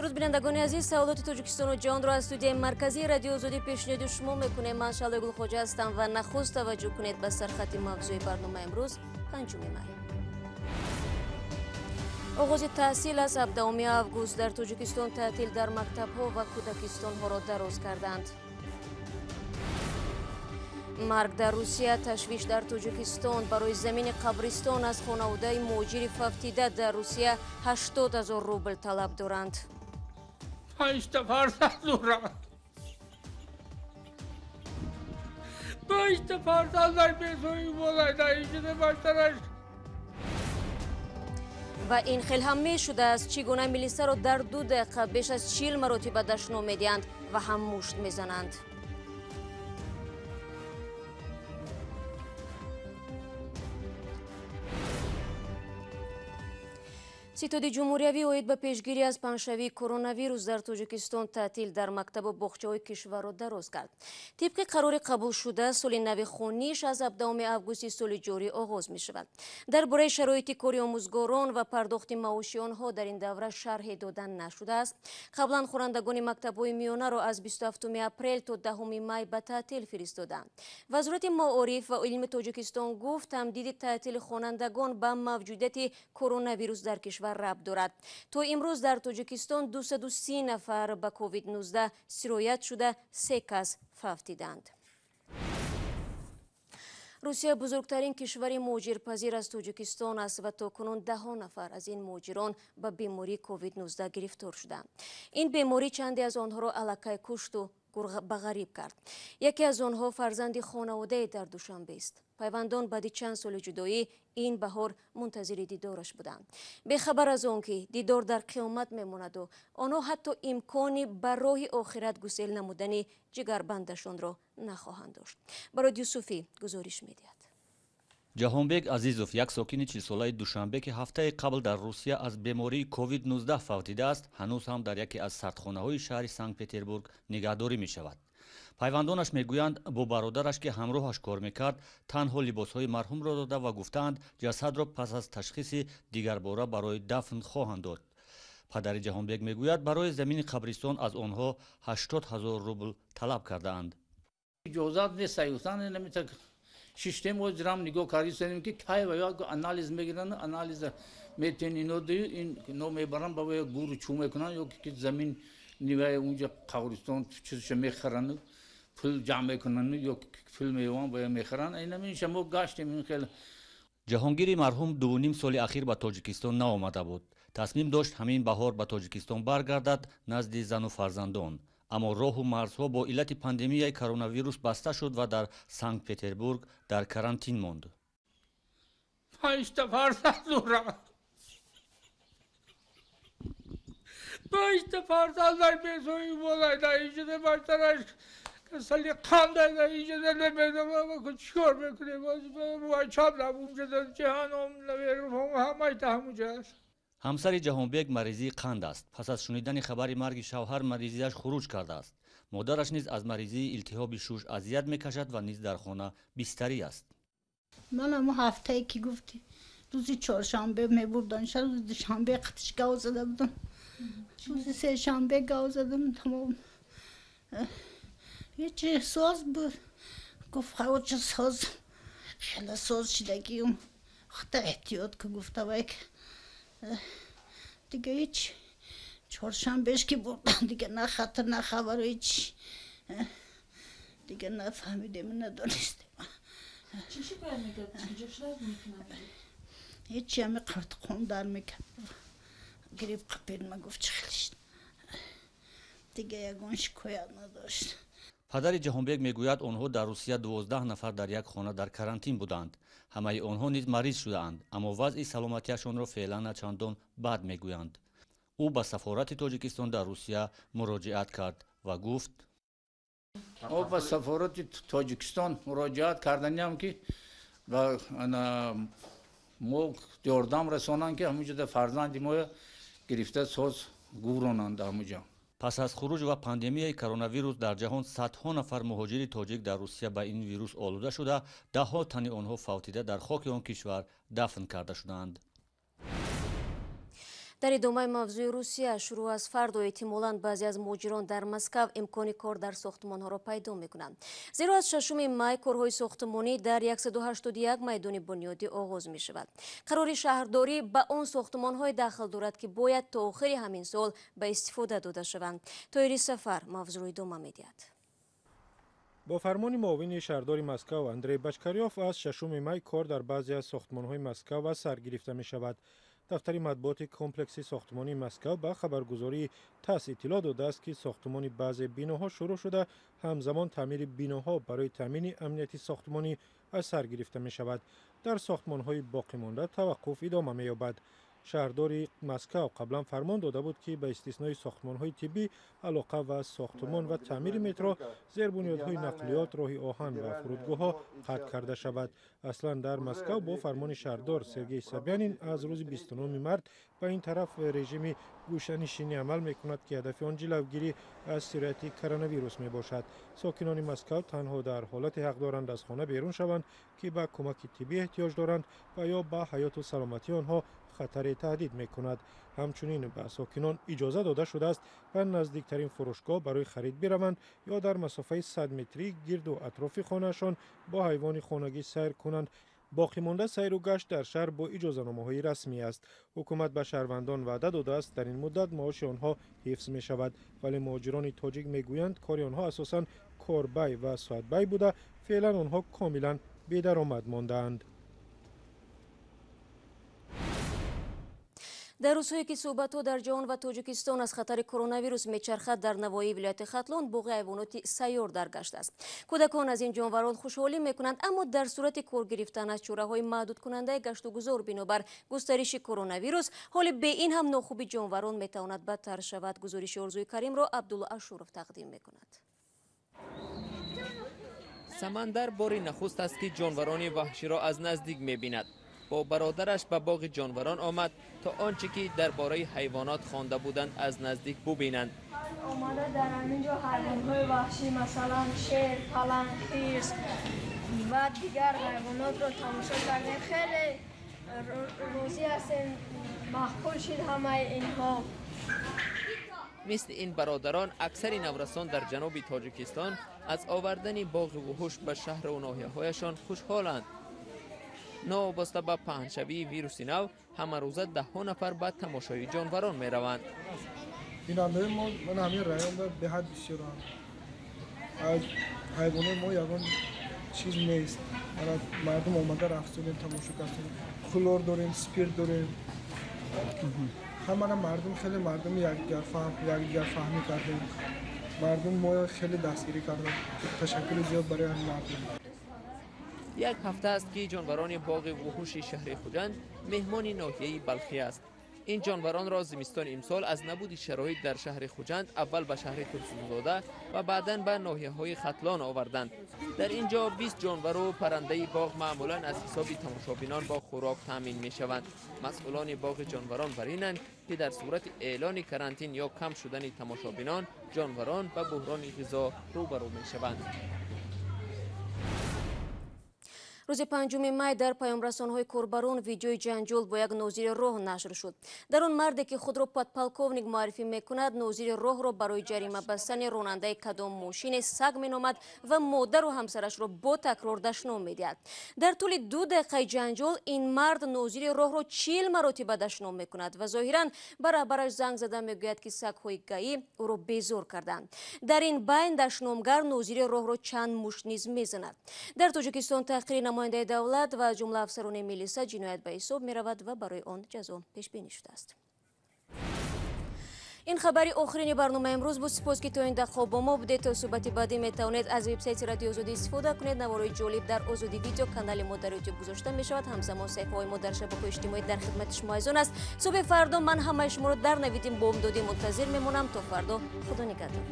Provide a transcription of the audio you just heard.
Дуруд бинандагони азиз, саволоти Тоҷикистону ҷаҳонро аз студияи марказии Радиои Озодӣ пешниҳоди шумо мекунем. Ман Шаҳлои Гулхоҷа ҳастам ва нахуст таваҷҷӯҳ кунед ба сархати мавзӯи барнома имрӯз, 5 май. Оғози таҳсил аз 17 август дар Тоҷикистон таътил дар мактабҳо ва кӯдакистонҳоро дароз карданд. Марг дар Русия, ташвиш дар Тоҷикистон. Барои замини қабристон аз хонаводаи муҳоҷири фавтида дар Русия 80 000 рубл талаб доранд. 5 та фарзанд дорам. 5 та фарзанд бесои болай. Ва ин хел ҳам мешудааст, чӣ гуна милисаро дар 2 дақиқа беш аз 40 маротиба дашном медиҳанд ва ҳам мушт мезананд. Ситоди ҷумҳуриявӣ оид ба пешгирӣ аз паҳншавии коронавирус дар Тоҷикистон таътил дар мактабу боғчаҳои кишварро дароз кард. Тибқи қарори қабулшуда, соли нави хониш аз 17 августи соли ҷорӣ оғоз мешавад. Дар бораи шароити кори омӯзгорон ва пардохти маоши онҳо дар ин давра шарҳе дода нашудааст. Қаблан хонандагони мактабҳои миёнаро аз 27 апрел то 10 май ба таътил фиристоданд. Вазорати маориф ва илми Тоҷикистон гуфт, тамдиди таътили хонандагон ба мавҷудияти коронавирус дар кишвар рабт дорад. То имрӯз дар Тоҷикистон 230 нафар ба COVID-19 сироят шуда, 3 кас фавтиданд. Русия бузургтарин кишвари муҳоҷирпазир аз Тоҷикистон аст ва то кунун даҳҳо нафар аз ин муҳоҷирон ба бемории COVID-19 гирифтор шуданд. Ин беморӣ чанде аз онҳоро аллакай кушту ба ғариб кард. Яке аз онҳо фарзанди хонаводае дар Душанбест. Пайвандон баъди чанд соли ҷудоӣ ин баҳор мунтазири дидораш буданд. Бехабар аз он ки дидор дар қиёмат мемонаду онҳо ҳатто имкони ба роҳи охират гусел намудани ҷигарбандашонро нахоҳанд дошт. Барод Юсуфӣ гузориш медиҳад. Ҷаҳонбек Азизов, як сокини 40-солаи Душанбе, ки ҳафтаи қабл дар Русия аз бемории COVID-19 фавтидааст, ҳанӯз ҳам дар яке аз сардхонаҳои шаҳри Санкт-Петербург нигаҳдорӣ мешавад. Пайвандонаш мегӯянд, бо бародараш, ки ҳамроҳаш кор мекард, танҳо либосҳои марҳумро дода ва гуфтаанд, ҷасадро пас аз ташхиси дигарбора барои дафн хоҳанд дод. Падари Ҷаҳонбек мегӯяд, барои замини қабристон аз онҳо 80 000 рубл талаб кардаанд. Иҷозат нест, шиштем озирам нигоҳ кардем, ки кай ва ё анализ мегиранд, анализ метен ино ино мебаранд, ба гуру чӯ мекунанд, ё ки замин ниваи унҷа қабристон чизша мехаранд, пул ҷамъ мекунанд, ё пул меёванд ва мехаранд. Инамин шамо гаштем ин хел. Ҷаҳонгири марҳум 2,5 соли ахир ба Тоҷикистон наомада буд. Тасмим дошт ҳамин баҳор ба Тоҷикистон баргардад назди зану фарзандон. Аммо роҳу марзҳо бо иллати пандемияи коронавирус баста шуд ва дар Санкт-Петербург дар карантин монд. 5 та фарзанд дорам. 5 та фарзанд бесои болай баштараш касали қанд намедонам чикор мекунем. Ҳамаҷа. Ҳамсари Ҷаҳонбек маризии қанд аст. Пас аз шунидани хабари марги шавҳар маризиаш хуруҷ кардааст. Модараш низ аз маризии илтиҳоби шуш азият мекашад ва низ дар хона бистарӣ аст. Ман ҳамо ҳафтае ки гуфти рӯзи чоршанбе мебурдан, рӯзи душанбе қатиш гав зада будам, рӯзи сешанбе гав задам, тамом. Ҳечи соз буд. Гуфт ҳавоча соз, хеле соз шидагиюм. Хата эҳтиёт ки гуфта вай дига ҳеч чоршанбеш ки бурдан, дига на хатр, на хабар, ҳеч дига нафаҳмидем, надонистем. Чӣ шикоят мекард? Чӣ шуд мекунад? Ҳеч ҳами қартқон дар мекард. Грипп қапир ма гуфт чӣ хел шуд. Дига ягон шикоят надошт. Падари Ҷаҳонбек мегӯяд, онҳо дар Русия 12 нафар дар як хона дар карантин буданд. Ҳамаи онҳо низ мариз шудаанд, аммо вазъи саломатиашонро феълан начандон бад мегӯянд. Ӯ ба сафорати Тоҷикистон дар Русия муроҷиат кард ва гуфт: Мо ба сафорати Тоҷикистон муроҷиат карданиам, ки мо ёрдам расонанд, ки ҳаминҷода фарзанди мо гирифта соз гуронанд ҳаминҷо. Пас аз хуруҷ ва пандемияи коронавирус дар ҷаҳон садҳо нафар муҳоҷири тоҷик дар Русия ба ин вирус олуда шуда, даҳҳо тани онҳо фавтида дар хоки он кишвар дафн карда шудаанд. Дар идомаи мавзӯи Русия, шурӯъ аз фардо эҳтимолан баъзе аз муҳоҷирон дар Москав имкони кор дар сохтмонҳоро пайдо мекунанд. Зеро аз 6 май корҳои сохтмонӣ дар 181 майдони бунёдӣ оғоз мешавад. Қарори шаҳрдорӣ ба он сохтмонҳое дахл дорад, ки бояд то охири ҳамин сол ба истифода дода шаванд. Тоири Сафар мавзӯъро идома медиҳад. Бо фармони муовини шаҳрдори Москав Андрей Бочкарёв аз 6 май кор дар баъзе аз сохтмонҳои Москав аз сар гирифта мешавад. Дафтари матбуоти комплекси сохтмонии Москав ба хабаргузории ТАСС иттилоъ додааст, ки сохтмони баъзе биноҳо шурӯъ шуда, ҳамзамон таъмири биноҳо барои таъмини амнияти сохтмонӣ аз сар гирифта мешавад. Дар сохтмонҳои боқимонда таваққуф идома меёбад. Шаҳрдори Москав қаблан фармон дода буд, ки ба истиснои сохтмонҳои тиббӣ, алоқа ва сохтмон ва таъмири метро, зербунёдҳои нақлиёт, роҳи оҳан ва фурудгоҳҳо қатъ карда шавад. Аслан дар Москав бо фармони шаҳрдор Сергей Собянин аз рӯзи 29 март ба ин тараф режими гӯшанишинӣ амал мекунад, ки ҳадафи он ҷилавгирӣ аз сирояти коронавирус мебошад. Сокинони Москав танҳо дар ҳолате ҳақ доранд аз хона берун шаванд, ки ба кӯмаки тиббӣ эҳтиёҷ доранд ва ё ба ҳаёту саломатии онҳо хатаре таҳдид мекунад. Ҳамчунин ба сокинон иҷоза дода шудааст ба наздиктарин фурӯшгоҳ барои харид бираванд ё дар масофаи 100 метрӣ гирду атрофи хонаашон бо ҳайвони хонагӣ сайр кунанд. Боқимонда сайру гашт дар шаҳр бо иҷозаномаҳои расмӣ аст. Ҳукумат ба шаҳрвандон ваъда додааст, дар ин муддат маоши онҳо ҳифз мешавад, вале муҳоҷирони тоҷик мегӯянд, кори онҳо асосан корбай ва соатбай буда, феълан онҳо комилан бедаромад мондаанд. Дар рӯзҳое ки суҳбатҳо дар ҷаҳон ва Тоҷикистон аз хатари коронавирус мечархад, дар навоҳии вилояти Хатлон боғи ҳайвоноти сайёр даргаштааст. Кӯдакон аз ин ҷонварон хушҳолӣ мекунанд, аммо дар сурати кор гирифтан аз чораҳои маҳдудкунандаи гаштугузор бинобар густариши коронавирус, ҳоли бе ин ҳам нохуби ҷонварон метавонад бадтар шавад. Гузориши Орзуи Каримро Абдулло Ашуров тақдим мекунад. Самандар бори нахуст аст, ки ҷонварони ваҳширо аз наздик мебинад. Бо бародараш ба боғи ҷонварон омад, то он чӣ ки дар бораи ҳайвонот хонда буданд аз наздик бубинанд. Омада дар ҳамин ҷо ҳайвонҳои ваҳшӣ, масалан шер, паланг, хирс ва дигар ҳайвонотро тамошо кардем. Хеле розӣ ҳастем, маъқул шуд ҳамаи инҳо. Мисли ин бародарон, аксари наврасон дар ҷануби Тоҷикистон аз овардани боғи вуҳуш ба шаҳру ноҳияҳояшон хушҳоланд. Новобаста ба паҳншавии вируси нав, ҳамарӯза даҳҳо нафар ба тамошои ҷонварон мераванд. Бинандаҳои мо ман ҳамин районда беҳад бисёранд. Аз ҳайвонои мо ягон чиз нест. Мардум омада рафтодем, тамошо кардем. Хлор дорем, спирт дорем. Ҳамара мардум хеле мардуми якдигарфаҳмӣ кардем. Мардум мо хеле дастгирӣ кардем. Ташаккури зиёд барои ҳамин мардум. Як ҳафта аст, ки ҷонварони боғи вуҳуши шаҳри Хуҷанд меҳмони ноҳияи Балхӣ аст. Ин ҷонваронро зимистони имсол аз набуди шароит дар шаҳри Хуҷанд аввал ба шаҳри Турсунзода ва баъдан ба ноҳияҳои Хатлон оварданд. Дар ин ҷо 20 ҷонвару паррандаи боғ маъмулан аз ҳисоби тамошобинон бо хӯрок таъмин мешаванд. Масъулони боғи ҷонварон бар инанд, ки дар сурати эълони карантин ё кам шудани тамошобинон, ҷонварон ба буҳрони ғизо рӯбарӯ мешаванд. Рӯзи 5 май дар паёмрасонҳои корбарон видеои ҷанҷол бо як нозири роҳ нашр шуд. Дар он марде, ки худро подполковник муаррифӣ мекунад, нозири роҳро барои ҷарима бастани ронандаи кадом мошине саг меномад ва модару ҳамсарашро бо такрор дашном медиҳад. Дар тӯли 2 дақиқаи ҷанҷол ин мард нозири роҳро 40 маротиба дашном мекунад ва зоҳиран ба раҳбараш занг зада мегӯяд, ки сагҳои гаӣ ӯро безор карданд. Дар ин байн дашномгар нозири роҳро чанд мушт низ мезанад. Дар Тоҷикистон таҳқири намояндаи давлат ва аз ҷумла афсарони милиса ҷиноят ба ҳисоб меравад ва барои он ҷазо пешбинӣ шудааст. Ин хабари охирини барномаи имрӯз буд. Сипос, ки то ин дақиқа бо мо будед. То суҳбати баъдӣ метавонед аз вебсайти Радиои Озодӣ истифода кунед. Наворои ҷолиб дар Озодӣ видео канали мо дар Ютуб гузошта мешавад. Ҳамзамон саҳифаҳои мо дар шабакаҳои иҷтимоӣ дар хидмати шумо азизон аст. Субҳи фардо ман ҳамаи шуморо дар навиди бомдодӣ мунтазир мемонам. То фардо, Худо нигаҳдор.